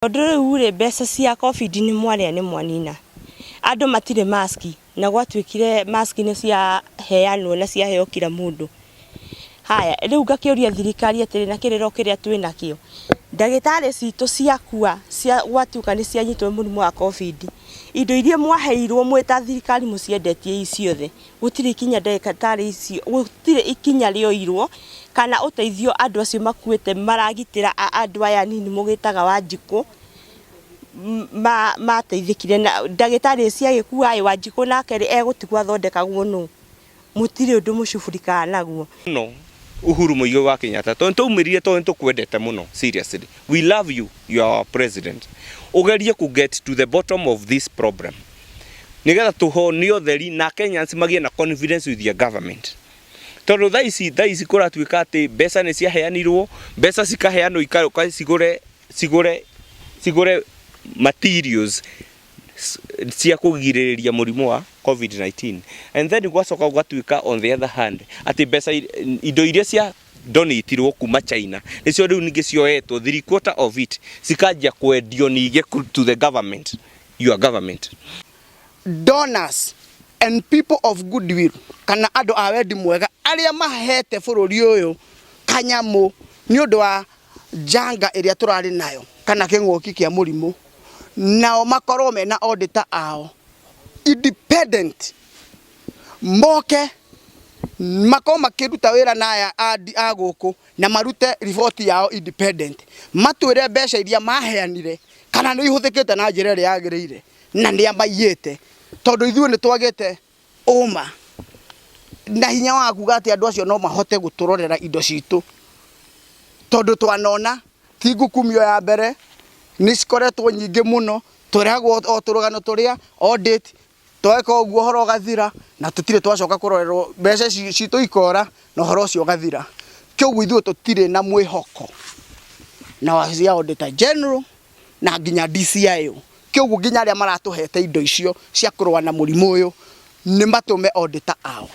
Tondũ rĩu rĩ, mbeca cia COVID nĩ mwarĩa, nĩ mwanina. Andũ matirĩ maski, na gwatuĩkire maski nĩ ciaheanwo na ciaheo kila mũndũ. Haya, rĩu ngakĩũria thirikari atĩrĩ, na kĩrĩro kĩrĩa twĩ nakĩo, ndagĩtarĩ citũ ciakua, cia gwatuĩka nĩ cianyitwo nĩ mũrimũ wa COVID, indo iria mwaheirwo mwĩ ta thirikari mũciendetie ciothe, gũtirĩ ikinya ndagĩtarĩ icio, gũtirĩ ikinya rĩoirwo kana ũteithio andũ acio makuĩte maragitĩra andũ aya anini mũgĩtaga Wanjikũ mateithĩkire. Na ndagĩtarĩ ciagĩkua ĩ, Wanjikũ nake rĩ, egũtigwo athondekagwo nũ? Mũtirĩ ũndũ mũcubũrikaga naguo. No Uhuru Muigai wa Kenyatta, tondu twaumĩrire tondu nĩtũkwendete mũno, seriously, we love you, you are our president, ũgerie ku get to the bottom of this problem nigetha tũhonio theri na Kenyans magĩe na confidence with your government, tondũ thaa ici kũratuĩka atĩ mbeca nĩ ciaheanirwo, mbeca cikaheanwo ikaũka cigũre materials cia kũgirĩrĩria mũrimũ wa COVID-19, and then gwacoka gũgatuĩka, on the other hand, atĩ mbeca indo iria cia donatirwo kuma China nĩcio rĩu ningĩ cioetwo, three quarter of it cikanjia kwendio ningĩ to the government, your government. Donors and people of goodwill, kana andũ a wendi mwega arĩa mahete bũrũri ũyũ kanyamũ nĩ ũndũ wa njanga ĩrĩa tũrarĩ nayo kana kĩng'ũki kĩa mũrimũ, nao makorwo mena auditor ao independent, moke makorwo makĩruta wĩra na aya a gũkũ na marute riboti yao independent, matwĩre mbeca iria maheanire kana nĩ ihũthĩkĩte na njĩra ĩrĩa yagĩrĩire na nĩ amaiyĩte, tondũ ithuĩ nĩ twagĩte ũma na hinya wa kuga atĩ andũ acio no mahote gũtũrorera indo citũ, tondũ twanona ti ngukumio ya mbere, nĩ cikoretwo nyingĩ mũno. Twĩragwo o tũrũgano tũrĩa audit tweka ũguo, ũhoro ũgathira na tũtirĩ twacoka kũrorerwo. Mbeca citũ ikora na ũhoro ũcio ũgathira. Kĩoguo ithuĩ tũtirĩ na mwĩhoko na wabici ya Auditor General na nginya DCIO. Kĩoguo nginya arĩa maratũhete indo icio cia kũrũa na mũrimũ ũyũ nĩ matũme auditor ao.